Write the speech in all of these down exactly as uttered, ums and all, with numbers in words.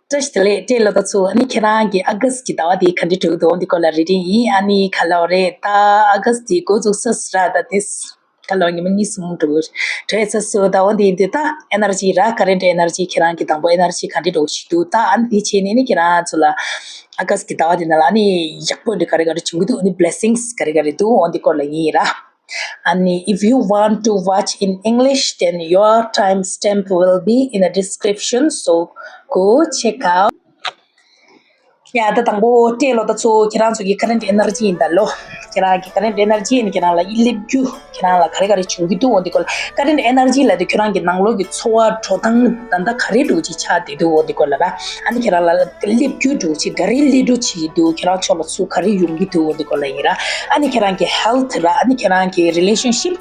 བཀྲ་ཤིས་བདེ་ལེགས། བཀྲ་ཤིས་ལོ་ཏོག་ཚུ། ཨ་ནི་ཁྱེད་རང་གི་ཨ་གསྟ་གི་ཟླ་བ་དེ་ག་འདྲ་འགྲོ་གི་འདུག་འོ་འདི་སྐོར་ལ་རེ་ལྟོས་ཡིན། ཨ་ནི་ག་ལབ་རེད། ད་ཨ་གསྟ་དེ་འགོ་བཙུགས་ས་ར་ད་དེ་ག་ལབ་ཉི་མ་གཉིས་གསུམ་འགྲོ་གི་འགྲོ་ཡ་ས་སུ་ད་འོ་འདི་འདི་ད་ཨེ་ནར་ཇི་ར་ཀ་རེན་ཊི་ཨེ་ནར་ཇི་ཁྱེད་རང་གི་དང་པོ་ཨེ་ནར་ཇི་ག་འདྲ་འགྲོ་ཞིག་འདུག་ད་ཨ་ནི་དེ་བྱས་ནས་ནི་ཁྱེད་རང་ཚོ་ལ་ཨ་གསྟ་གི་ཟླ་བ་དེ་ནང་ལ་ཨ་ནི་ཡག་པོ་འདི་ག་རེ་ག་རེ་བྱུང་གི་འདུག་ཨ་ནི་བྷི་ལེ་སིང་ག་རེ་ག་རེ་འདུག་འོ་འདི་སྐོར་ལ་ཡིན་ར། And if you want to watch in English, then your timestamp will be in the description, so go check out. ཡ་ད་དང་པོ་བཀྲ་ཤིས་ལོ་ཏོག་ཚུ། ཁྱེད་རང་ཚོ་གི་ཀ་རེན་ཊི་ཨེ་ནར་ཇི་ཡིན་ད་ལོ། ཁྱེད་རང་གི་ཀ་རེན་ཊི་ཨེ་ནར་ཇི་ཡིན་ཁྱེད་རང་ལ་ཨི་སླེབས་རྒྱུ་ཁྱེད་རང་ལ་ག་རེ་ག་རེ་བྱུང་གི་འདུག་འོ་འདི་སྐོར་ཀ་རེན་ཊི་ཨེ་ནར་ཇི་ལ་དེ་ཁྱེད་རང་གི་ནང་ལོགས་ཀྱི་འཚོ་བ་འགྲོ་སྟངས་ད་ལྟ་ག་རེ་འདྲ་ཅིག་ཆགས་བསྡད་འདུག་འོ་འདི་སྐོར་ལ་ར། ཨ་ནི་ཁྱེད་རང་ལ་སླེབས་རྒྱུ་འདྲ་ཅིག་ག་རེ་སླེབས་འགྲོ་བྱེད་ཀྱི་འདུག་ཁྱེད་རང་ཕྱོགས་ལ་ཚུར་ག་རེ་ཡོང་གི་འདུག་འོ་འདི་སྐོར་ལ་ཡིན་ར། ཨ་ནི་ཁྱེད་རང་གི་ཧེལ་ཐི་ར། ཨ་ནི་ཁྱེད་རང་གི་རི་ལེ་ཤན་ཤིབ།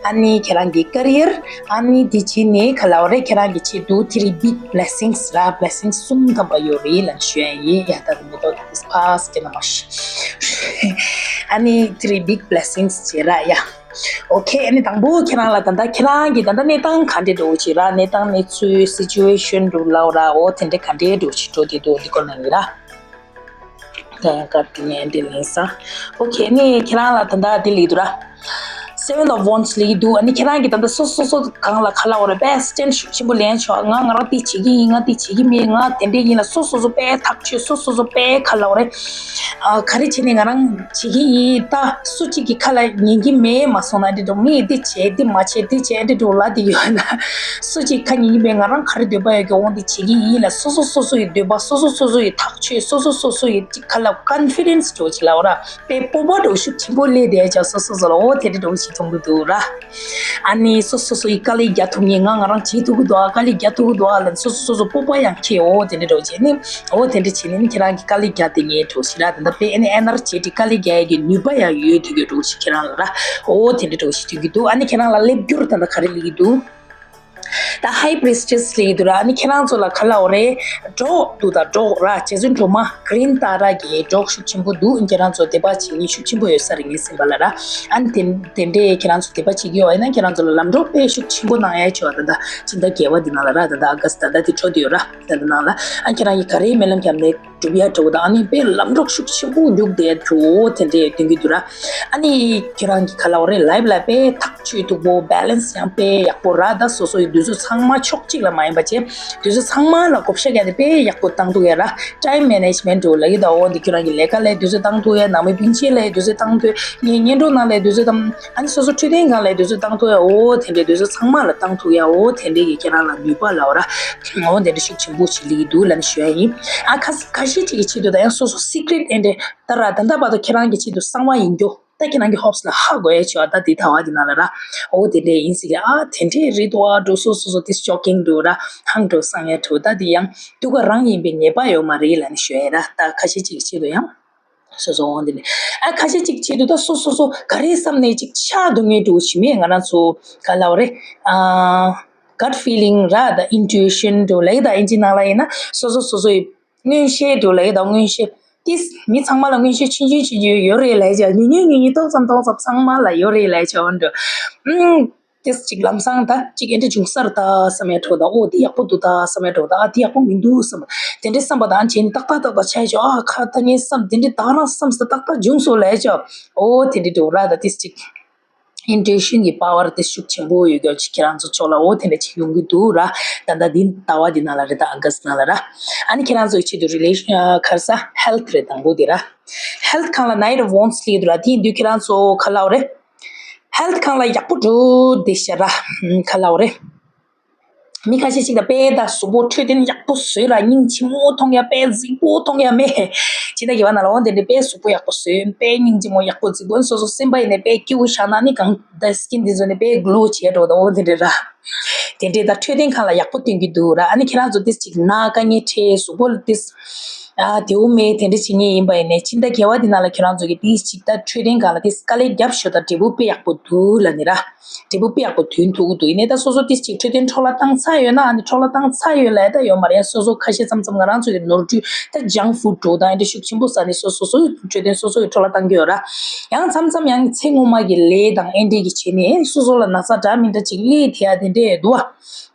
ཨ་ནི་ཁྱེད་རང་གི་ཀེ་རི་ཡར། ཨ་ནི་དེ་བྱས་ནས་ག་ལབ་རེད། ཁྱེད་རང་གི་ཆེད་དུ་ཐི་རི་བིག་བྷི་ལེ་སིང་ར། བྷི་ལེ་སིང་གསུམ་ཐམ་པ་ཡོད་རེད་ལབ་ཞུ་ཡ་ཡིན། ཡ་ད་མི་ཏོག་ཏིས་ཕ་སི་ཀེ་ན་མ་ཤི། ཨ་ནི་ཐི་རི་བིག་བྷི་ལེ་སིང་ཟེར་ར་ཡ། ཨོ་ཁེ། ཨ་ནི་དང་པོ་ཁྱེད་རང་ལ་ད་ལྟ་ཁྱེད་རང་གི་ད་ལྟ་གནས་སྟངས་ག་འདྲ་འདྲ་བོ་ཅིག་ར། གནས་སྟངས་གནས་ཚུལ་སི་ཅུ་ཨེ་ཤན་འདྲ་ལབ་ར། འོ་དེ་འདྲ་ག་འདྲ་འདྲ་བོ་ཅིག་འགྲོ་བསྡད་འདུག་འདི་སྐོར་ལ་ཡིན་ར། ད་ཡང་སྐབས་དེ་ནས་འདི་ལེན་ས། ཨོ་ཁེ། ཨ་ནི་ཁྱེད་རང་ལ་ད་ལྟ་འདི་ལེགས་འདུག་ར། Seven of Wands ལེགས་འདུག་ཨ་ནི་ཁྱེད་རང་གི་ད་ལྟ་སོ་སོ་སོ་གང་ལ་ག་ལབ་རེད། པས་སི་ཊེན་ཤུགས་ཆེན་པོ་ལེན་ཆོག་ང་ང་རང་འདི་བྱེད་ཀྱི་ཡིན། ང་འདི་བྱེད་ཀྱི་མེད། ང་དེ་འདྲ་ཡིན་ལབ། སོ་སོ་སོ་པས་ཐག་ཆོད། སོ་སོ་སོ་པས་ག་ལབ་རེད། ཨ་ག་རེ་བྱས་ནས་ང་རང་བྱེད་ཀྱི་ཡིན། ད་སུ་གཅིག་གི་ཁ་ལ་ཉན་གྱི་མེད་མ་སོང་ན་འདི་འདྲ་མི་འདི་བྱེད་འདི་མ་བྱེད་འདི་བྱེད་འདི་འདྲ་ལབ་འདི་ཡོད་ན། སུ་གཅིག་ཁ་ཉན་གྱི་མེད། ང་རང་ག་རེ་འདོད་པ་ཡོད་ཀྱི་འོ་འདི་བྱེད་ཀྱི་ཡིན་ལབ། སོ་སོ་སོ་སོ་ཡི་འདོད་པ། སོ་སོ་སོ་སོ་ཡི་ཐག་ཆོད། སོ་སོ་སོ་སོ་ཡི་གཅིག་ག་ལབ་ཀོན་ཕི་ཌེན་སི་འདྲ་བོ་ཅིག་ལབ་ར། དཔེ་སྤོབས་པ་འདྲ་བོ་ཤུགས་ཆེན་པོ་སླེབས་བསྡད་ཡ་ཅག་སོ་སོ་སོ་ལ་འོ་དེ་འདྲ་འདྲ་བོ་ཞིག་མཐོང་གི་འདུག་ར། ཨ་ནི་སོ་སོ་སོ་ཡི་དཀའ་ལས་རྒྱག་ཐུབ་མཁན། ང་ང་རང་བྱེད་ཐུབ་ཀྱི་འདུག་ཨ། དཀའ་ལས་རྒྱག་ཐུབ་ཀྱི་འདུག་ཨ་ལབ་སོ་སོ་སོ་སོ་སྤོབས་པ་ཡང་སྐྱེ། འོ་དེ་འདྲ་འདྲ་བོ་བྱས་ནི། འོ་དེ་འདྲ་བྱས་ནི་ནི་ཁྱེད་རང་གི་དཀའ་ལས་རྒྱག་བསྡད་མཁན་འདྲ་བོ་ཞིག་ར། ད་ལྟ་དཔེ་ཨ་ནི་ཨེ་ནར་ཇེ་ཊིག་དཀའ་ལས་རྒྱག་ཡ་གི་ནུས་པ་ཡང་ཡོད་དེ་གི་འདྲ་བོ་ཞིག་ཁྱེད་རང་ལ་ར། འོ་དེ་འདྲ་འདྲ་བོ་ཞིག་ཐོན་གྱི་འདུག་ཨ་ནི་ཁྱེད་རང་ལ་སླེབས་རྒྱུར་ད་ལྟ་ག་རེ་སླེབས་ཀྱི་འདུག་ད་ཧའི་པི་རི་སི་ཊེ་སི་ལེགས་འདུག་ར། ཨ་ནི་ཁྱེད་རང་ཚོ་ལ་ག་ལབ་དགོས་རེད། འབྲོག་འདུག་ད་འབྲོག་ར། རྗེ་བཙུན་སྒྲོལ་མ་གྷི་རིན་ཏཱ་ར་གི་འབྲོག་ཤུགས་ཆེན་པོ་འདུག་ཁྱེད་རང་ཚོ་དད་པ་བྱེད་མཁན་ཤུགས་ཆེན་པོ་ཡོད་ས་རེད་ངའི་སེམས་པ་ལ་ར། ཨ་ནི་དེ་དེ་འདྲས་ཁྱེད་རང་ཚོ་དད་པ་བྱེད་ཀྱི་ཡོད་ཡིན་ན་ཁྱེད་རང་ཚོ་ལ་ལམ་འགྲོ་དཔེ་ཤུགས་ཆེན་པོ་གནང་ཡ་ཆེ་བ། ད་ལྟ་ཕྱི་ཟླ་བརྒྱད་པ་འདི་ནང་ལ་ར། ད་ལྟ་ཨ་ག་སི་ད་ལྟ་དེ་འཕྲོ་འདི་ཡོད་ར། ད་ལྟ་ནང་ལ་ཨ་ཁྱེད་རང་གིས་ག་རེ་སྨོན་ལམ་བརྒྱབ་ནས་སྒྲུབ་ཡ་འགྲོ་གི་དང་། ཨ་ནི་དཔེ་ལམ་འགྲོ་ཤུགས་ཆེན་པོ་རྒྱུག་བསྡད་འགྲོ་དེ་འདྲས་སྟོན་གྱི་འདུག་ར། ཨ་ནི་ཁྱེད་རང་གི་ག་ལབ་དགོས་རེད། ལའིབ་ལ་དཔེ་ཐག་ཆོད་འདུག་པོ། བེ་ལན་སི་ཡང་དཔེ་ཡག་པོ་ར། ད་སོ་སོ་ཡི་དུས་ཚོད་ཚང་མ་ཕྱོགས་གཅིག་ལ་མ་ཡིན་པ་བྱས་དུས་ཚོད་ཚང་མ་ལ་བགོ་བཤའ་བརྒྱབ་སྟེ་དཔེ་ཡག་པོ་བཏང་ཐུབ་ཡ་ར། ཊའིམ་མེ་ནེཇ་མེན་ཊི་འདྲ་བོ་ལབ་ཀྱི་འདུག་འོ་འདི་ཁྱེད་རང་གི་ལས་ཀ་ལ་དུས་ཚོད་བཏང་ཐུབ་ཡ། ནང་མི་སྤུན་མཆེད་ལ་དུས་ཚོད་བཏང་ཐུབ་ཡ། གཉེན་གཉེན་གྲོགས་ནང་ལ་དུས་ཚོད་བཏང་། ཨ་ནི་སོ་སོ་འཕྲོད་བསྟེན་ཁང་ལ་དུས་ཚོད་བཏང་ཐུབ་ཡ། འོ་དེ་འདྲའི་དུས་ཚོད་ཚང་མ་ལ་བཏང་ཐུབ་ཡ། འོ་དེ་འདྲའི་གི་ཁྱེད་རང་ལ་ནུས་པ་ལབ་དགོས་ར། འོ་དེ་འདྲའི་ཤུགས་ཆེན་པོ་ཞིག་སླེབས་ཀྱི་འདུག་ལབ་ནས་ཞུ་ཡ་ཡིན། ཨ་ཁ་ཁ་ཤས་ཅིག་གི་ཆེད་དུ་ད་ཡང་སོ་སོ་སི་ཀི་རེཊ་ཨེ་འདྲ་ད་ར། ད་ལྟ་བར་དུ་ཁྱེད་རང་གི་ཆེད་དུ་གསང་བ་ཡིན་རྒྱུ། ད་ཁྱེད་རང་གི་ཧོབ་སི་ལ་ཧ་གོ་ཡ་ཆེ་བ། ད་འདི་ད་བ་འདི་ནང་ལ་ར། འོ་དེ་འདྲ་ཡིན་ཟེར་གི། ཨ་དེ་འདྲས་རེད་དོ། ཨ་འགྲོ་སོ་སོ་སོ་དེ་ཤོག་ཀིང་འགྲོ་ར། ཧང་འགྲོ་སང་ཡ་འགྲོ། ད་དེ་ཡང་དུ་ག་རང་ཡིན་པའི་ངེས་པ་ཡོད་མ་རེད་ལབ་ནས་ཞུ་ཡ་ར། ད་ཁ་ཤས་ཅིག་གི་ཆེད་དུ་ཡང་སོ་སོ་འོ་འདི་ནས་ཨ་ཁ་ཤས་ཅིག་གི་ཆེད་དུ་ད་སོ་སོ་སོ་ག་རེ་བསམ་ནས་ཅིག་ཆགས་འདུག་ངེས་འགྲོ་ཞི་མེད་ང་རང་ཚོ་ག་ལབ་རེད། ཨ་གཊ་ཕི་ལིང་ར། ད་ཨིན་ཊུ་ཨི་ཤན་འགྲོ་ལབ་ད་ཨིན་ཇི་ནང་ལ་ཡིན་ན་སོ་སོ་སོ་སོ་ཡི་མངོན་ཤེས་འགྲོ་ལབ་ཡོད་དང་། མངོན་ཤེས་ཏིས་མི་ཚང་མ་ལ་མངོན་ཤེས་ཆུང་ཆུང་ཆུང་ཆུང་ཡོད་རེད་ལབ་ཡ་ཅག་ཉུང་ཉུང་ཉུང་ཉུང་ཏོག་ཙམ་ཏོག་ཙམ་ཚང་མ་ལ་ཡོད་རེད་ལབ་ཡ་ཅག་འོ་འདྲ། ཨུམ། ཏིས་ཅིག་ལམ་སང་ད་ཅིག་ཨེ་འདྲ་བྱུང་ས་རེད་ད་བསམ་ཡ་འགྲོ་དང་། འོ་འདི་ཡག་པོ་འདུག་ད་བསམ་ཡ་འགྲོ་དང་། ཨ་འདི་ཡག་པོ་མི་འདུག་བསམ་དེ་འདྲ་བསམ་པ་དང་བྱས་ནས་ཏག་ཏག་ཏག་ཏག་ཆགས་ཡ་ཅག་ཨ་ཁ་ད་ངས་བསམ་དེ་འདྲ་ད་རང་བསམ་ས་ཏག་ཏག་བྱུང་སོང་ལབ་ཡ་ཅག་འོ་དེ་འདྲ་འགྲོ་ར། ད་ཏིས་ཅིག་ཨིན་ཊུ་ཨི་ཤན་གྱི་པ་ཝར་དེ་ཤུགས་ཆེན་པོ་ཡོད་རྒྱུ་ཅིག་ཁྱེད་རང་ཚོ་ཕྱོགས་ལ་འོ་དེ་འདྲ་ཅིག་ཡོང་གི་འདུག་ར། ད་ལྟ་འདི་ཟླ་བ་འདི་ནང་ལ་རེད། ད་ཨ་ག་སི་ནང་ལ་ར། ཨ་ནི་ཁྱེད་རང་ཚོའི་ཆེད་དུ་རི་ལེ་ཤན་ཨ་ག་རེ་ཟ་ཧེལ་ཐི་རེད། དང་པོ་འདི་ར། ཧེལ་ཐི་སྒང་ལ་ནའིཊ་ཨོཕ་ཝོན་ཌི་སླེབས་འདུག་ར། དེ་ཡིན་དུས་ཁྱེད་རང་ཚོ་ག་ལབ་དགོས་རེད། ཧེལ་ཐི་སྒང་ལ་ཡག་པོ་འགྲོ་བསྡད་ཤག་ར། ག་ལབ་དགོས་རེད། མི་ཁ་ཤས་ཤིག་ལ་དཔེ་ད་གཟུགས་པོ་འཕྲོད་བསྟེན་ཡག་པོ་བཟོས་ར། སྙིང་རྗེ་མོ་མཐོང་ཡ། དཔེ་གཟིགས་པོ་མཐོང་ཡ་མེད། ཕྱི་ཟླ་བརྒྱད་པ་ནང་ལ་འོ་དེ་འདྲའི་དཔེ་གཟུགས་པོ་ཡག་པོ་བཟོས། དཔེ་སྙིང་རྗེ་མོ་ཡག་པོ་གཟིགས་པོ། སོ་སོ་སེམས་པ་ཡིན་ནའི་དཔེ་སྐྱིད་པོ་བཞག་ན་ནི་གང་ད་སི་ཀིན་དེ་ཚོ་ནི་དཔེ་གློ་བྱས་འགྲོ་ད་འོ་དེ་འདྲ་ར། དེ་འདྲའི་ད་འཕྲོད་བསྟེན་ཁང་ལ་ཡག་པོ་སྟོན་གྱི་འདུག་ར། ཨ་ནི་ཁྱེད་རང་ཚོ་ཏིས་ཅིག་ན་དཀའ་ངལ་འཕྲད་གཟུགས་པོ་ལ་ཏིས་ཨ་དེའུ་མེད་དེ་འདྲ་བྱེད་ངེས་ཡིན་པ་ཡིན་ནའི་ཕྱི་ཟླ་བརྒྱད་པ་དེ་ནང་ལ་ཁྱེད་རང་ཚོ་གི་ཏིས་ཅིག་ད་འཕྲོད་བསྟེན་ཁང་ལ་ཏིས་དཀའ་ལས་རྒྱབ་ཤོག་ད་འབྲས་བུ་དཔེ་ཡག་པོ་འདུག་ལབ་ནི་ར། འབྲས་བུ་དཔེ་ཡག་པོ་ཐོན་ཐུབ་ཀྱི་འདུག་ཡིན་ནའི་ད་སོ་སོ་ཏིས་ཅིག་འཕྲོད་བསྟེན་འཕྲོ་བརླག་བཏང་ཚར་ཡོད་ན་ཨ་ནི་འཕྲོ་བརླག་བཏང་ཚར་ཡོད་ལབ་ཡ་ད་ཡོད་མ་རེད། སོ་སོ་ཁ་ཤས་མཚམས་མཚམས་ང་རང་ཚོ་གི་ནོར་འཁྲུལ་ད་ཇང་ཕུཌ་འདྲ་བོ་དང་ཨེ་འདྲ་ཤུགས་ཆེན་པོ་ཟ་ནས་སོ་སོ་སོའི་འཕྲོད་བསྟེན་སོ་སོ་གི་འཕྲོ་བརླག་བཏང་གི་ཡོད་ར། ཡང་མཚམས་མཚམས་ཡང་ཚེ་སྔོན་མ་གི་ལས་དང་ཨེ་འདྲ་གི་བྱས་ནས་སོ་སོ་ལ་ན་ཚ་འདྲ་མི་འདྲ་ཅིག་སླེབས་ཐེ་ཡ་དེ་འདྲ་འདུག་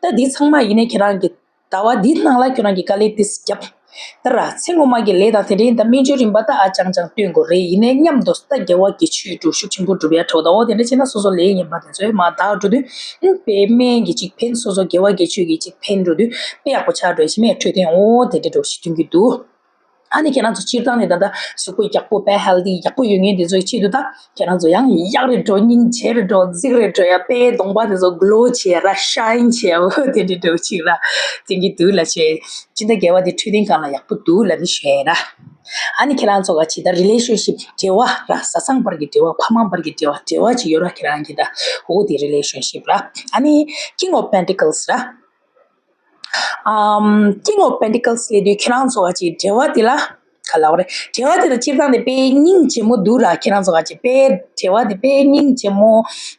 བ། ད་འདི་ཚང་མ་ཡིན་ནའི་ཁྱེད་རང་གི་ཟླ་བ་འདི་ནང་ལ་ཁྱོད་རང་གི་དཀའ་ལས་ཏིས་རྒྱབ། ད་ར་ཚེ་སྔོན་མ་གི་ལས་དང་དེ་འདྲའི་ད་སྨན་བཅོས་རིམ་པ་ད་ཨ་ཅང་ཅང་སྟོན་དགོས་རེད། ཡིན་ནའི་མཉམ་དུ་ད་དགེ་བ་དགེ་ཆོས་འགྲོ་ཤུགས་ཆེན་པོ་སྒྲུབ་ཡ་འགྲོ་ད། འོ་དེ་འདྲ་བྱས་ན་སོ་སོ་ལས་ངན་པ་དེ་ཚོས་མ་དག་འགྲོ་དུས་ཨང་དཔེ་སྨན་གྱི་ཅིག་ཕན། སོ་སོ་དགེ་བ་དགེ་ཆོས་ཀྱི་ཅིག་ཕན་འགྲོ་དུས་དཔེ་ཡག་པོ་ཆགས་འགྲོ་ཡ་ཞིག་མེད་འཕྲོད་བསྟེན། འོ་དེ་འདྲ་འགྲོ་ཞིག་སྟོན་གྱི་འདུག་ཨ་ནི་ཁྱེད་རང་ཚོ་སྤྱིར་བཏང་ནས་ད་ལྟ་གཟུགས་པོ་ཡག་པོ་དཔེ་ཧེལ་ཐི་ཡག་པོ་ཡོད་མཁན་དེ་ཚོའི་ཆེད་དུ་ད་ཁྱེད་རང་ཚོ་ཡང་ཡག་རེ་འགྲོ། སྙིང་རྗེ་རེ་འགྲོ། རྫིག་རེ་འགྲོ་ཡ་དཔེ་གདོང་པ་དེ་ཚོ་གློ་བྱེད་ར་ཤའིན་བྱེད་འོ་དེ་འདྲ་འགྲོ་ཅིག་ར་དེ་གི་དུས་ལ་བྱེད། སྤྱི་ཟླ་བརྒྱད་པ་དེ་འཕྲོད་བསྟེན་སྒང་ལ་ཡག་པོ་འདུག་ལབ་ནི་ཞུ་ཡ་ཡིན་ར། ཨ་ནི་ཁྱེད་རང་ཚོ་ག་ཅིག་ད་རི་ལེ་ཤན་ཤིབ་འབྲེལ་བ་ར། བཟའ་ཚང་བར་གྱི་འབྲེལ་བ། ཕ་མ་བར་གྱི་འབྲེལ་བ། འབྲེལ་བ་ཅིག་ཡོད་ར་ཁྱེད་རང་གི་ད་འོ་དེ་རི་ལེ་ཤན་ཤིབ་ར། ཨ་ནི་King of Pentacles་ར། ཨམ། King of Pentacles་ལབ་དུས་ཁྱེད་རང་ཚོ་ག་ཅིག་འབྲེལ་བ་དེ་ལ་ག་ལབ་དགོས་རེད། འབྲེལ་བ་དེ་ལ་སྤྱིར་བཏང་ནས་དཔེ་སྙིང་རྗེ་མོ་འདུག་ར། ཁྱེད་རང་ཚོ་ག་ཅིག་དཔེ་འབྲེལ་བ་དེ་དཔེ་སྙིང་རྗེ་མོ།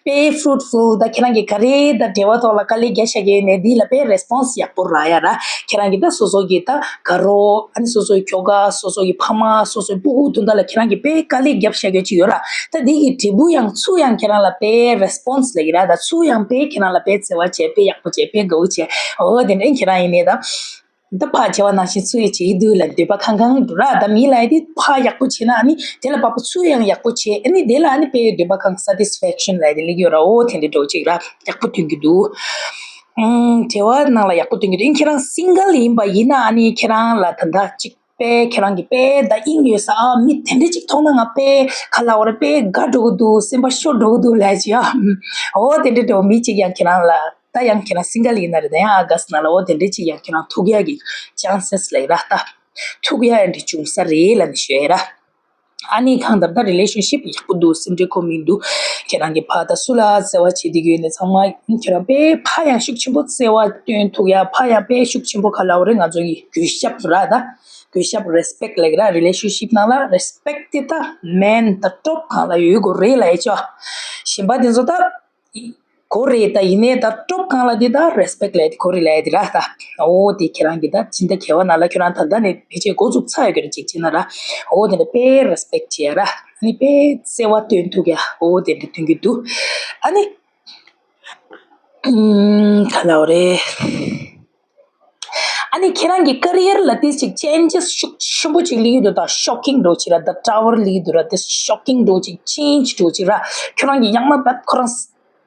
དཔེ་fruitful། ད་ཁྱེད་རང་གིས་ག་རེ་ད་འབྲེལ་བ་ཐོག་ལ་དཀའ་ལས་རྒྱག་བཞག་གི་ཡོད་ནའི་འདི་ལ་དཔེ་response་ཡག་པོ་རག་ཡ་ར། ཁྱེད་རང་གིས་ད་སོ་སོ་གི་ད་དགའ་རོགས། ཨ་ནི་སོ་སོའི་ཁྱོ་ག། སོ་སོ་གི་ཕ་མ། སོ་སོའི་སྤུ་གུ་དེ་འདྲ་ལ་ཁྱེད་རང་གིས་དཔེ་དཀའ་ལས་རྒྱབ་བཞག་གི་ཅིག་ཡོད་ར། ད་འདི་གི་འབྲས་བུ་ཡང་ཚུར་ཡང་ཁྱེད་རང་ལ་དཔེ་response་ལབ་ཀྱི་ར། ད་ཚུར་ཡང་དཔེ་ཁྱེད་རང་ལ་དཔེ་བརྩེ་བ་བྱས། དཔེ་ཡག་པོ་བྱས། དཔེ་དགའ་བོ་བྱས། འོ་དེ་འདྲ་ཁྱེད་རང་ཡིན་ནའི་ད། ད་ཕར་བྱས་པ་ནང་བཞིན་ཚུར་ཡང་བྱེད་ཀྱི་འདུག་ལབ་འདོད་པ་ཁེངས་ཁེངས་འདུག་ར། ད་མི་ལ་ཡ་དེ་ཕར་ཡག་པོ་བྱས་ན་ཨ་ནི་དེ་ལ་བབ་པ་ཚུར་ཡང་ཡག་པོ་བྱས། ཨ་ནི་དེ་ལ་ཨ་ནི་དཔེ་འདོད་པ་ཁེངས། satisfaction་ལབ་ཡ་དེ་སླེབས་ཀྱི་ཡོད་ར། འོ་དེ་འདྲ་འདྲ་བོ་ཅིག་ར་ཡག་པོ་སྟོན་གྱི་འདུག་ཨང་། འབྲེལ་བ་ནང་ལ་ཡག་པོ་སྟོན་གྱི་འདུག་ཨིན་ཁྱེད་རང་single་ཡིན་པ་ཡིན་ན་ཨ་ནི་ཁྱེད་རང་ལ་ད་ལྟ་ཅིག་དཔེ་ཁྱེད་རང་གི་དཔེ་ད་དབྱིངས་ཡོད་ས། ཨ་མི་དེ་འདྲ་ཅིག་མཐོང་ན་ང་དཔེ་ག་ལབ་དགོས་རེད། དཔེ་དགའ་འགྲོ་གི་འདུག་སེམས་པ་ཤོར་འགྲོ་གི་འདུག་ལབ་ཡ་ཅིག་ཡ། འོ་དེ་འདྲ་འདྲ་བོ་མི་ཅིག་ཡང་ཁྱེད་རང་ལ། ད་ཡང་ཁྱེད་རང་single་ཡིན་ན་རེད། ད་ཡང་August་ནང་ལ་འོ་དེ་འདྲ་ཅིག་ཡང་ཁྱེད་རང་ཐུག་ཡག་གི་chances་ལབ་ཡ་ར། ད་ཐུག་ཡག་འདྲ་བྱུང་ས་རེད་ལབ་ནས་ཞུ་ཡ་ར། ཨ་ནི་གང་ལྟར་ད་relationship་ཡག་པོ་འདུག་སེམས་ཁྲལ་ཁོ་མི་འདུག་ཁྱེད་རང་གིས་ཕར་ད་སུ་ལ་བརྩེ་བ་བྱེད་བསྡད་ཀྱི་ཡོད་ནའི་ཚང་མ་ཁྱེད་རང་དཔེ་ཕར་ཡང་ཤུགས་ཆེན་པོ་བརྩེ་བ་སྟོན་ཐུབ་ཡ། ཕར་ཡང་དཔེ་ཤུགས་ཆེན་པོ་ག་ལབ་དགོས་རེད། ང་ཚོ་གི་གུས་ཞབས་ར། ད་གུས་ཞབས་respect་ལབ་ཀྱི་ར། relationship་ནང་ལ་respect་དེ་ད་main་ད་top་སྒང་ལ་ཡོད་དགོས་རེད་ལབ་ཡ་ཅོ། གཞན་པ་དེ་ཚོ་ད། གོ་རེད། ད་ཡིན་ནའི་ད་top་སྒང་ལ་འདི་ད་respect་ལབ་དེ་གོ་རེད་ལབ་དེ་ར། ད་འོ་དེ་ཁྱེད་རང་གི་ད་སྤྱི་ཟླ་བརྒྱད་པ་ནང་ལ་ཁྱོད་རང་ད་ལྟ་ནས་ཕལ་ཆེར་འགོ་བཙུགས་ཚར་ཡོད་ཀྱི་རེད། ཅིག་བྱས་ན་ར། འོ་དེ་འདྲ་དཔེ་respect་བྱེད་ཡ་ར། ཨ་ནི་དཔེ་བརྩེ་བ་སྟོན་ཐུབ་ཡ། འོ་དེ་འདྲ་སྟོན་གྱི་འདུག་ཨ་ནི་ཨུམ་ག་ལབ་དགོས་རེད། ཨ་ནི་ཁྱེད་རང་གི་career་ལ་ཏོག་ཙམ་changes་ཤུགས་ཆེན་པོ་ཅིག་སླེབས་ཀྱི་འདུག་ད་shocking་འདྲ་བོ་ཅིག་ར། The Tower་སླེབས་ཀྱི་འདུག་ར། དེ་shocking་འདྲ་བོ་ཅིག change་འདྲ་བོ་ཅིག་ར། ཁྱོད་རང་གི་ཡང་ན་བད་ཁོ་རང་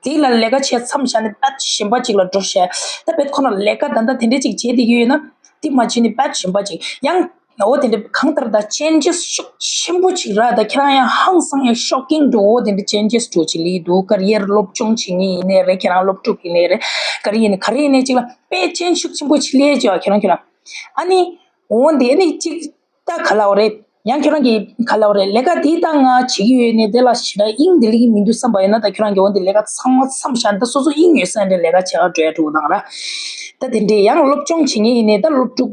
དེ་ལ་ལས་ཀ་བྱས་མཚམས་བཞག་ནས་བད་གཞན་པ་ཅིག་ལ་འགྲོ་བྱས། ད་བད་ཁོ་རང་ལས་ཀ་ད་ལྟ་དེ་འདྲ་ཅིག་བྱས་བསྡད་ཀྱི་ཡོད་ན་དེ་མ་བྱས་ནས་བད་གཞན་པ་ཅིག་ཡང་འོ་དེ་འདྲ་གང་ལྟར་ད་changes་ཤུགས་ཆེན་པོ་ཅིག་ར། ད་ཁྱེད་རང་ཡང་ཧང་སང་ཡང་shocking་འདྲ་བོ་དེ་འདྲ་changes་འདྲ་བོ་ཅིག་སླེབས་ཀྱི་འདུག career་སློབ་སྦྱོང་བྱེད་མཁན་ཡིན་ནའི་རེད། ཁྱེད་རང་སློབ་ཕྲུག་ཡིན་ནའི་རེད། career་ཡིན་ནའི་ག་རེ་ཡིན་ནའི་ཅིག་ལ་དཔེ་change་ཤུགས་ཆེན་པོ་ཅིག་སླེབས་ཀྱི་ཡོད། ཁྱེད་རང་ཁྱེད་རང་ཨ་ནི། འོ་འདི་ནི་གཅིག་ད་ག་ལབ་དགོས་རེད། ཡང་ཁྱོད་རང་གིས་ག་ལབ་དགོས་རེད། ལས་ཀ་འདི་ད་ང་བྱེད་ཀྱི་ཡོད་ནས་དེ་ལ་ཞེ་དྲག་དབྱིངས་དེ་སླེབས་ཀྱི་མི་འདུག་བསམ་པ་ཡིན་ན། ད་ཁྱོད་རང་གིས་འོ་འདི་ལས་ཀ་ཚང་མ་མཚམས་བཞག་ནས་ད་སོ་སོ་དབྱིངས་ཡོད་ས་འདྲ་ལས་ཀ་བྱེད་ག་འགྲོ་ཡ་འགྲོ་དང་ར། ད་དེ་འདྲས་ཡང་སློབ་སྦྱོང་བྱེད་མཁན་ཡིན་ནས་ད་སློབ་ཕྲུག་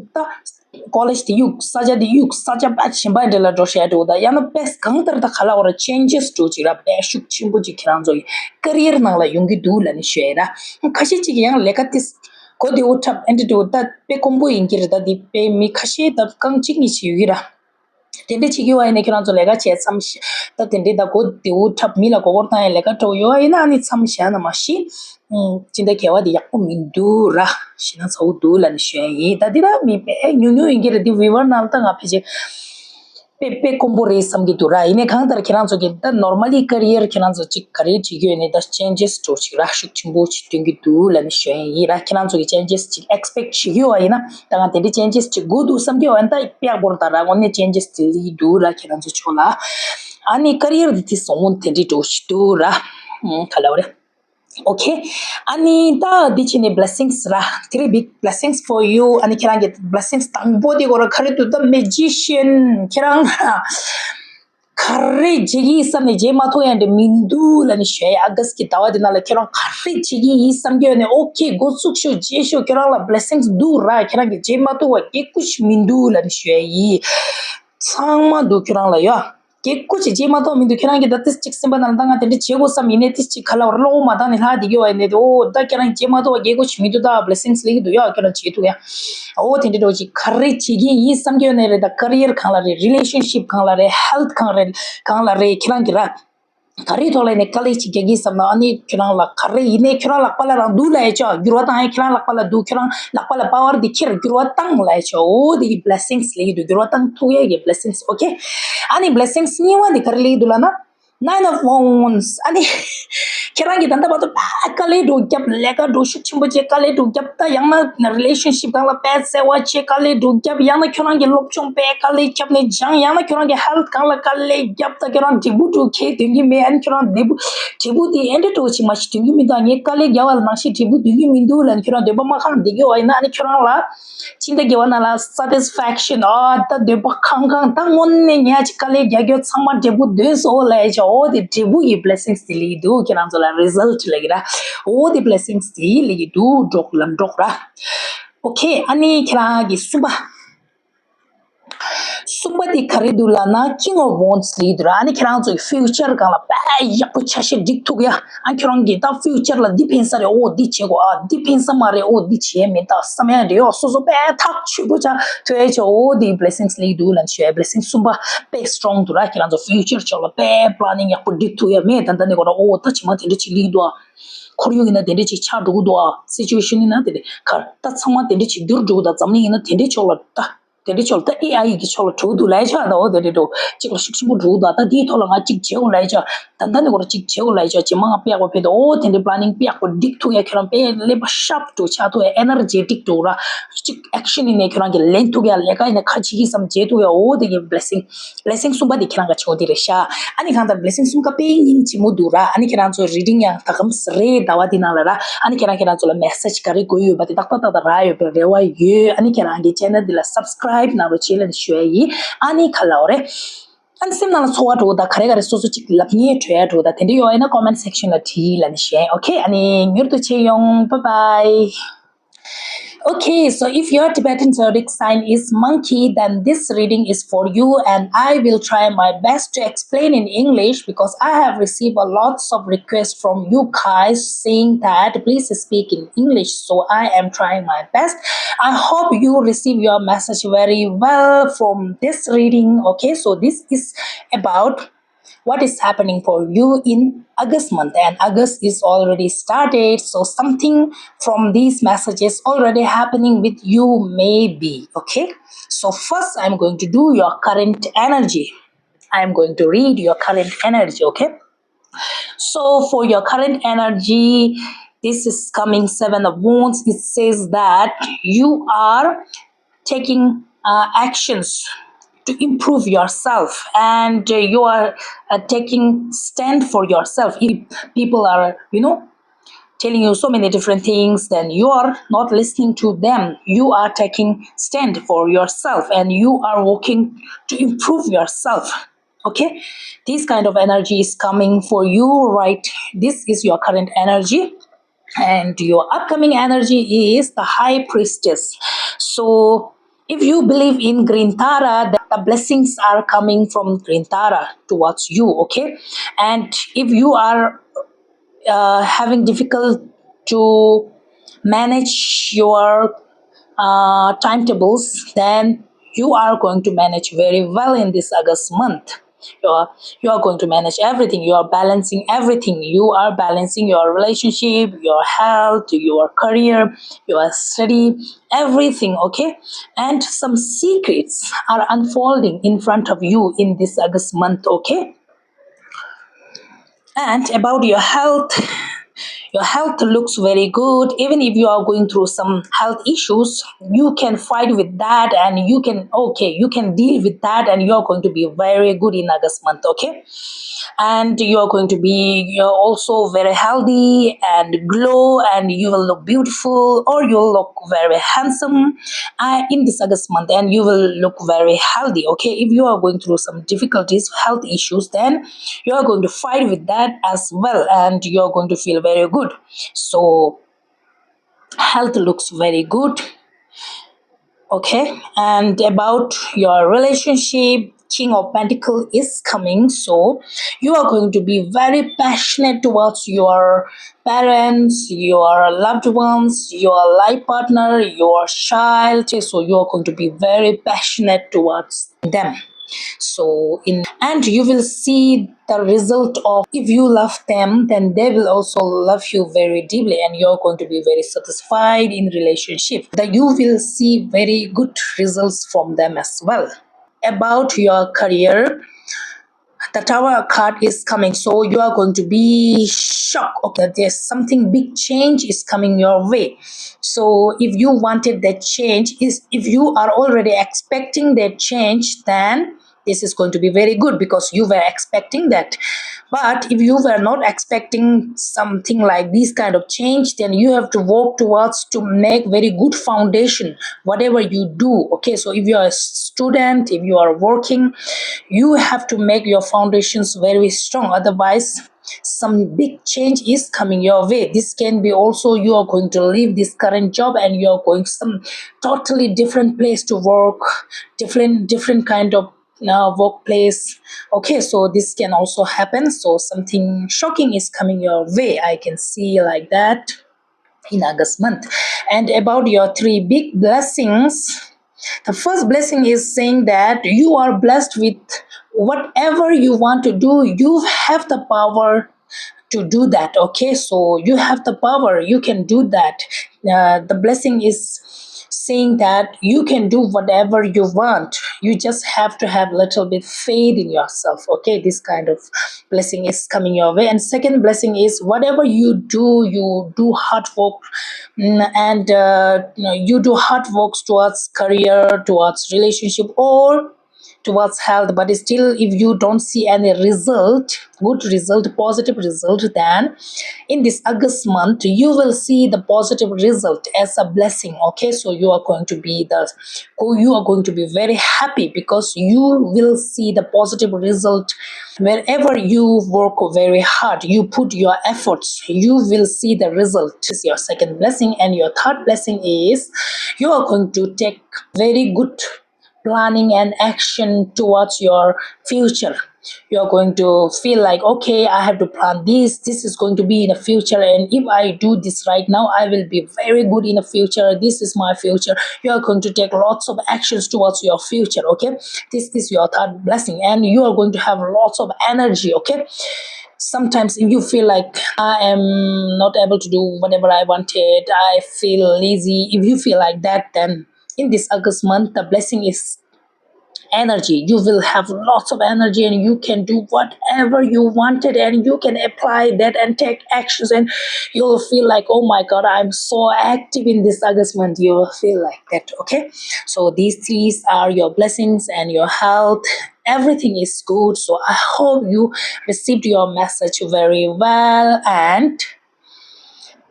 ད་college་དེ་གཡུག་ས་ཆ་དེ་གཡུག་ས་ཆ་པ་གཞན་པ་འདྲ་ལ་འགྲོ་བྱེད་ཡ་འགྲོ་ད། ཡང་ན་དཔེ་གང་ལྟར་ད་ག་ལབ་དགོས་རེད། changes་འདྲ་བོ་ཅིག་ར། དཔེ་ཤུགས་ཆེན་པོ་ཅིག་ཁྱེད་རང་ཚོ་གི་career་ནང་ལ་ཡོང་གི་འདུག་ལབ་ནས་ཞུ་ཡ་ར། ཁ་ཤས་ཅིག་ཡང་ལས་ཀ་དེ་གོ་བདེ་བོ་འཁྲབ་ཨེ་འདྲ་འདྲ་བོ་ད་དཔེ་དཀོན་པོ་ཡིན་གྱི་རེད། ད་འདི་དཔེ་མི་ཁ་ཤས་ད་རྐང་གཅིག་གཉིས་ཅིག་ཡོད་ཀྱི་ར། དེ་འདྲ་བྱེད་ཀྱི་ཡོད་པ་ཡིན་ན་ཁྱེད་རང་ཚོ་ལས་ཀ་བྱས་མཚམས་ཤ་ད་དེ་འདྲ་ད་གོ་བདེ་བོ་འཁྲབ་མི་ལ་མགོ་སྐོར་བཏང་ཡ་ལས་ཀ་འགྲོ་ཡོད་པ་ཡིན་ན་ཨ་ནི་མཚམས་བཞག་ན་མ་གཞི། ཨུམ། སྤྱི་ཟླ་བརྒྱད་པ་དེ་ཡག་པོ་མི་འདུག་ར། ཞེད་སྣང་ཚ་བོ་འདུག་ལབ་ནས་ཞུ་ཡ་ཡིན། ད་འདི་ད་མི་དཔེ་ཉུང་ཉུང་ཡིན་གྱི་རེད། འདི་viewer་ནང་ལ་ད་ང་ཕལ་ཆེར་དཔེ་དཔེ་དཀོན་པོ་རེད་བསམ་གྱི་འདུག་ར། ཡིན་ནའི་གང་ལྟར་ཁྱེད་རང་ཚོ་གི་ད་normally career་ཁྱེད་རང་ཚོ་ཅིག་ག་རེ་བྱེད་ཀྱི་ཡོད་ནའི་ད་changes་འདྲ་བོ་ཅིག་ར་ཤུགས་ཆེན་པོ་ཅིག་སྟོན་གྱི་འདུག་ལབ་ནས་ཞུ་ཡ་ཡིན་ར། ཁྱེད་རང་ཚོ་གི་changes་ཅིག་expect་བྱེད་ཀྱི་ཡོད་པ་ཡིན་ན། ད་ང་དེ་འདྲའི་changes་ཅིག་དགོས་འདུག་བསམ་གྱི་ཡོད་པ་ཡིན་ན་ད་དཔེ་ཡག་པོ་རེད། ད་ར་དངོས་གནས་changes་དེ་སླེབས་ཀྱི་འདུག་ར། ཁྱེད་རང་ཚོ་ཕྱོགས་ལ་ཨ་ནི་career་དེ་དེ་བཟང་བོ་དེ་འདྲའི་འདྲ་བོ་ཞིག་འདུག་ར། ཨུམ། ག་ལབ་དགོས་རེད། Okay། ཨ་ནི་ད་འདི་བྱས་ནས་blessings་ར། Three big blessings for you། ཨ་ནི་ཁྱེད་རང་གི་blessings་དང་པོ་དེ་གོ་ར་ག་རེ་འདུག་ད་magician་ཁྱེད་རང་ག་རེ་བྱེད་ཀྱི་ཡིན་བསམ་ནས་བྱེད་མ་ཐུབ་ཡ་འདྲ་མི་འདུག་ལབ་ནས་ཞུ་ཡ། August་གི་ཟླ་བ་འདི་ནང་ལ་ཁྱེད་རང་ག་རེ་བྱེད་ཀྱི་ཡིན་བསམ་གྱི་ཡོད་ནས་okay་འགོ་བཙུགས་ཤོག་བྱེད་ཤོག་ཁྱེད་རང་ལ་blessings་འདུག་ར། ཁྱེད་རང་གིས་བྱེད་མ་ཐུབ་པ་སྐད་ཀོ་ཞིག་མི་འདུག་ལབ་ནས་ཞུ་ཡ་ཡིན། ཚང་མ་འདུག་ཁྱོད་རང་ལ་ཡ། སྐད་ཀོ་ཞིག་བྱེད་མ་ཐུབ་མི་འདུག་ཁྱོད་རང་གིས་ད་ཏིས་ཅིག་སེམས་པ་ནང་ལ་ད་ང་དེ་འདྲ་བྱེད་དགོས་བསམ་ཡིན་ནའི་ཏིས་ཅིག་ག་ལབ་ར་བློ་མ་བཏང་ནས་ལྷག་བསྡད་ཀྱི་ཡོད་པ་ཡིན་ནའི་ཨོ་ད་ཁྱེད་རང་བྱེད་མ་ཐུབ་པ་སྐད་ཀོ་ཞིག་མི་འདུག་ད་blessings་སླེབས་ཀྱི་འདུག་ཡ། ཁྱོད་རང་བྱེད་ཐུབ་ཡ། ཨོ་དེ་འདྲ་འདྲ་བོ་ཅིག་ག་རེ་བྱེད་ཀྱི་ཡིན་བསམ་གྱི་ཡོད་ནའི་རེད། ད་career་གང་ལ་རེད། relationship་གང་ལ་རེད། health་གང་རེད། གང་ལ་རེད། ཁྱེད་རང་གིས་ར། ག་རེའི་ཐོག་ལ་ནས་དཀའ་ལས་ཅིག་རྒྱག་གི་བསམ་ན། ཨ་ནི་ཁྱོད་རང་ལ་ག་རེ་ཡིན་ནའི་ཁྱོད་རང་ལག་པ་ལ་རང་འདུག་ལབ་ཡ་ཆོག་འགྱུར་བ་བཏང་ཡ་ཁྱོད་རང་ལག་པ་ལ་འདུག་ཁྱོད་རང་ལག་པ་ལ་པ་ཝར་འདི་ཁྱེར་འགྱུར་བ་བཏང་ལབ་ཡ་ཆོག་འོ་དེ་གི་blessings ལེགས་འདུག་འགྱུར་བ་བཏང་ཐུབ་ཡ་གི་blessings okay། ཨ་ནི་blessings གཉིས་པ་འདི་ག་རེ་ལེགས་འདུག་ལབ་ན། Nine of Wands ཨ་ནི། ཁྱེད་རང་གིས་ད་ལྟ་བར་དུ་དཔེ་དཀའ་ལས་འདྲ་བརྒྱབ། ལས་ཀ་འདྲ་ཤུགས་ཆེན་པོ་བྱས་དཀའ་ལས་འདྲ་བརྒྱབ། ད་ཡང་ན་relationship སྒང་ལ་དཔེ་བརྩེ་བ་བྱས་དཀའ་ལས་འདྲ་བརྒྱབ། ཡང་ན་ཁྱོད་རང་གི་སློབ་སྦྱོང་དཔེ་དཀའ་ལས་བརྒྱབ་ནས་སྦྱངས། ཡང་ན་ཁྱོད་རང་གི་health སྒང་ལ་དཀའ་ལས་བརྒྱབ། ད་ཁྱོད་རང་འབྲས་བུ་འདྲ་ཁྱེར་འདོན་གྱི་མེད། ཨ་ནི་ཁྱོད་རང་འབྲས་བུ་འབྲས་བུ་དེ་ཨེ་འདྲ་འདྲ་ཅིག་མ་ཞིག་འདོན་གྱི་མི་འདུག་ངས་དཀའ་ལས་བརྒྱབ་པ་ལ་ནང་བཞིན་འབྲས་བུ་འདོན་གྱི་མི་འདུག་ལབ་ནས་ཁྱོད་རང་འདོད་པ་མ་ཁེངས་བསྡད་ཀྱི་ཡོད་པ་ཡིན་ན། ཨ་ནི་ཁྱོད་རང་ལ། ཕྱི་ཟླ་བརྒྱད་པ་ནང་ལ་satisfaction ཨ་ད་འདོད་པ་ཁེངས་ཁེངས། ད་དངོས་གནས་ངས་ཅིག་དཀའ་ལས་རྒྱག་རྒྱུ་ཚང་མ་འབྲས་བུ་ཐོན་སོང་ལབ་ཡ་ཅིག་འོ་དེ་འབྲས་བུ་ཡི་blessings དེ་ལེགས་འདུག་ཁྱེད་རང་ཚོ་ལ་result ལབ་ཀྱི་ར། འོ་དེ་blessings དེ་ལེགས་འདུག་འགྲོ་ལམ་འགྲོ་ར། okay ཨ་ནི་ཁྱེད་རང་གི་གསུམ་པ། གསུམ་པ་དེ་ག་རེ་འདུག་ལབ་ན་King of Wands ལེགས་འདུག་ར། ཨ་ནི་ཁྱེད་རང་ཚོའི་future སྒང་ལ་དཔེ་ཡག་པོ་ཆ་ཤས་སྒྲིག་ཐུབ་ཡ། ཨ་ཁྱོད་རང་གིས་ད་future ལ་འདི་ཕན་ས་རེད། འོ་འདི་བྱེད་དགོས། ཨ་འདི་ཕན་ས་མ་རེད། འོ་འདི་བྱེད་མི་ད་བསམ་ཡ་རེད། འོ་སོ་སོ་དཔེ་ཐག་ཆོད་པོ་ཆགས་ཐུབ་ཡ་ཆོག་འོ་འདི་blessings ལེགས་འདུག་ལབ་ཞུ་ཡ། blessing གསུམ་པ་དཔེ་strong འདུག་ར། ཁྱེད་རང་ཚོ་future ཕྱོགས་ལ་དཔེ་planning ཡག་པོ་སྒྲིག་ཐུབ་ཡ་མེད། ད་ལྟ་ནས་ཁོ་རང་འོ་ད་ཕྱི་མ་དེ་འདྲ་ཅིག་ལེགས་འདུག་ཨ་ཁོར་ཡུག་ཡིན་ན་དེ་འདྲ་ཅིག་ཆགས་འགྲོ་གི་འདུག་ཨ་situation ཡིན་ན་དེ་འདྲ་གར་ད་ཚང་མ་དེ་འདྲ་ཅིག་འགྱུར་འགྲོ་གི་འདུག་འཛམ་གླིང་ཡིན་ན་དེ་འདྲའི་ཕྱོགས་ལ་ད། དེ་འདྲའི་ཕྱོགས་ལ་ད་ཨེ་ཨའི་གི་ཕྱོགས་ལ་འགྲོ་གི་འདུག་ལབ་ཡ་ཆོག་ད་འོ་དེ་འདྲ་འགྲོ་གཅིག་ལ་ཤུགས་ཆེན་པོ་འགྲོ་གི་འདུག་ད་དེའི་ཐོག་ལ་ང་གཅིག་བྱེད་འོ་ལབ་ཡ་ཆོག་ད་ལྟ་ནས་ཁོ་རང་གཅིག་བྱེད་འོ་ལབ་ཡ་ཆོག་རྗེས་མ་ང་དཔེ་ཡག་པོ་ཕེབས་འདུག་འོ་དེ་འདྲའི་planning དཔེ་ཡག་པོ་སྒྲིག་ཐུབ་ཡ། ཁྱོད་རང་དཔེ་ཀླད་པ་sharp འགྲོ་ཆགས་ཐུབ་ཡ། energetic འགྲོ་ར། གཅིག་action ཡིན་ནའི་ཁྱོད་རང་གི་ལེན་ཐུབ་ཡ། ལས་ཀ་ཡིན་ན་ཁ་ཅིག་གིས་བསམ་བྱེད་ཐུབ་ཡ། འོ་དེ་གི་blessing blessing གསུམ་པ་དེ་ཁྱེད་རང་ག་ཆེ་བོ་དེ་རེད་ཤག་ཨ་ནི་གང་ལྟར་blessing གསུམ་ཀ་དཔེ་སྙིང་རྗེ་མོ་འདུག་ར། ཨ་ནི་ཁྱེད་རང་ཚོ་reading ཡང་ད་གམ་རེད་ཟླ་བ་འདི་ནང་ལ་ར། ཨ་ནི་ཁྱེད་རང་ཁྱེད་རང་ཚོ་ལ་message ག་རེ་དགོས་ཡོད་པ་དེ་ཏག་ཏག་ཏག་ཏག་རག་ཡོད་པའི་རེ་བ་ཡོད། ཨ་ནི་ཁྱེད་རང་གི་channel འདི་ལ་subscribe གནང་རོགས་བྱེད་ལབ་ནས་ཞུ་ཡ་ཡིན། ཨ་ནི་ག་ལབ་དགོས་རེད། ཨ་ནི་སེམས་ནང་ལ་ཚོར་བ་འགྲོ་དང་ག་རེ་ག་རེ་སོ་སོ་གཅིག་ལབ་ཉེས་འགྲོ་ཡ་འགྲོ་དང་དེ་འདྲ་ཡོད་ཡིན་ན་comment section ལ་བྲིས་ལབ་ནས་ཞུ་ཡ་ཡིན། okay ཨ་ནི་མྱུར་དུ་མཇལ་ཡོང་། bye bye Okay, so if your Tibetan zodiac sign is monkey, then this reading is for you, and I will try my best to explain in English because I have received a lots of requests from you guys saying that please speak in English. So I am trying my best. I hope you receive your message very well from this reading. Okay, so this is about what is happening for you in August month, and August is already started, so something from these messages already happening with you maybe. Okay, so first I'm going to do your current energy. I'm going to read your current energy. Okay, so for your current energy, this is coming seven of wands. It says that you are taking uh, actions to improve yourself, and uh, you are uh, taking stand for yourself. If people are, you know, telling you so many different things, then you are not listening to them. You are taking stand for yourself and you are working to improve yourself. Okay, this kind of energy is coming for you, right? This is your current energy. And your upcoming energy is the High Priestess. So if you believe in Green Tara, the, the blessings are coming from Green Tara towards you. Okay, and if you are uh, having difficult to manage your uh, timetables, then you are going to manage very well in this August month. You are, you are going to manage everything. You are balancing everything. You are balancing your relationship, your health, your career, your study, everything. Okay, and some secrets are unfolding in front of you in this August month. Okay, and about your health, your health looks very good. Even if you are going through some health issues, you can fight with that and you can, okay, you can deal with that and you are going to be very good in August month. Okay, and you are going to be, you're also very healthy and glow and you will look beautiful or you'll look very handsome uh, in this August month and you will look very healthy. Okay, if you are going through some difficulties, health issues, then you are going to fight with that as well and you are going to feel very good. So health looks very good. Okay, and about your relationship, King of Pentacle is coming, so you are going to be very passionate towards your parents, your loved ones, your life partner, your child. So you are going to be very passionate towards them. So in and you will see the result of, if you love them, then they will also love you very deeply, and you're going to be very satisfied in relationship, that you will see very good results from them as well. About your career, the Tower card is coming, so you are going to be shocked. Okay, there's something big change is coming your way. So if you wanted that change, is if you are already expecting that change, then this is going to be very good because you were expecting that. But if you were not expecting something like this kind of change, then you have to work towards to make very good foundation, whatever you do. Okay, so if you are a student, if you are working, you have to make your foundations very strong. Otherwise, some big change is coming your way. This can be also you are going to leave this current job and you are going some totally different place to work, different different kind of uh, workplace. Okay, so this can also happen. So something shocking is coming your way. I can see like that in August month. And about your three big blessings, the first blessing is saying that you are blessed with whatever you want to do. You have the power to do that. Okay, so you have the power, you can do that. Uh, the blessing is saying that you can do whatever you want. You just have to have a little bit faith in yourself. Okay, this kind of blessing is coming your way. And second blessing is whatever you do, you do hard work, mm, and uh, you know, you do hard work towards career, towards relationship, or towards health, but still if you don't see any result, good result, positive result, then in this August month you will see the positive result as a blessing. Okay, so you are going to be the, oh, you are going to be very happy because you will see the positive result. Wherever you work very hard, you put your efforts, you will see the result. Is your second blessing. And your third blessing is you are going to take very good planning and action towards your future. You're going to feel like, okay, I have to plan this, this is going to be in the future, and if I do this right now, I will be very good in the future. This is my future. You are going to take lots of actions towards your future. Okay, this is your third blessing, and you are going to have lots of energy. Okay, sometimes if you feel like I am not able to do whatever I wanted, I feel lazy, if you feel like that, then in this August month the blessing is energy. You will have lots of energy and you can do whatever you wanted, and you can apply that and take actions, and you'll feel like, oh my God, I'm so active in this August month. You will feel like that. Okay, so these three are your blessings and your health. Everything is good. So I hope you received your message very well and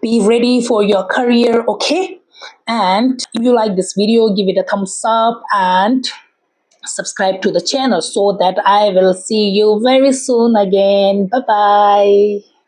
be ready for your career. Okay, and if you like this video, give it a thumbs up and subscribe to the channel so that I will see you very soon again. Bye bye.